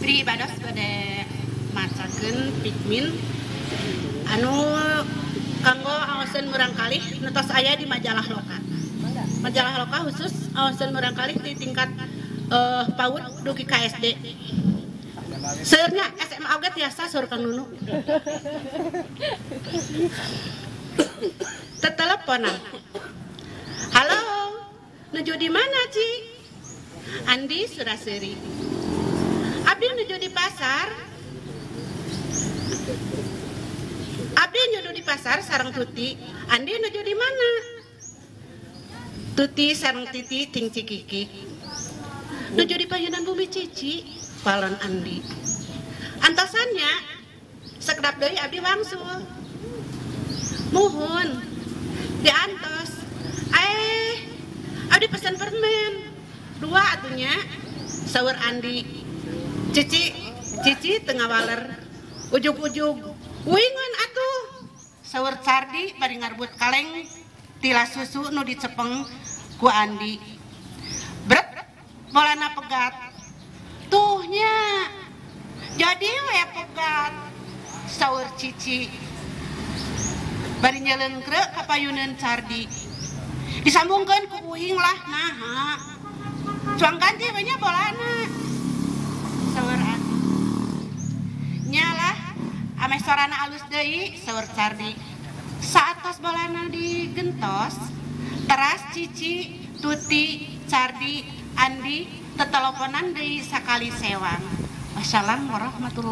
Abdi bados bade macakeun pikmin anu kanggo awaseun murangkalih nu tos aya di majalah loka. Majalah loka khusus awaseun murangkalih di tingkat PAUD dugi ka SD. Seurnya SMA oge tiasa saur Kang Nunu. Teteleponan. Halo, nuju di mana, Ci? Andi Suraseri. Abdi nuju di pasar. Abdi nuju di pasar sareng Tuti. Andi nuju di mana? Tuti sareng Titi ting Cikiki. Nuju di payunan bumi Cici, palon Andi. Antosannya sekedap deui abdi wangsul. Muhun diantos. Abdi pesan permen dua atunya saur Andi. Cici Cici tengah waler ujug-ujug wingun atuh saur Cardi bari ngarbut kaleng tila susu nu dicepeng ku Andi. Bret bolana pegat tuhnya jadi we pegat saur Cici bari nyelengkrek ka payuneun Cardi. Disambungkeun ku uing lah naha cuang ganti we nya bolana saur Andi. Nyalah ameh sorana alus deui saur Cardi. Saatos bolana digentos teras Cici Tuti Cardi Andi teteleponan deui sakali sewang. Wassalamualaikum warahmatullahi.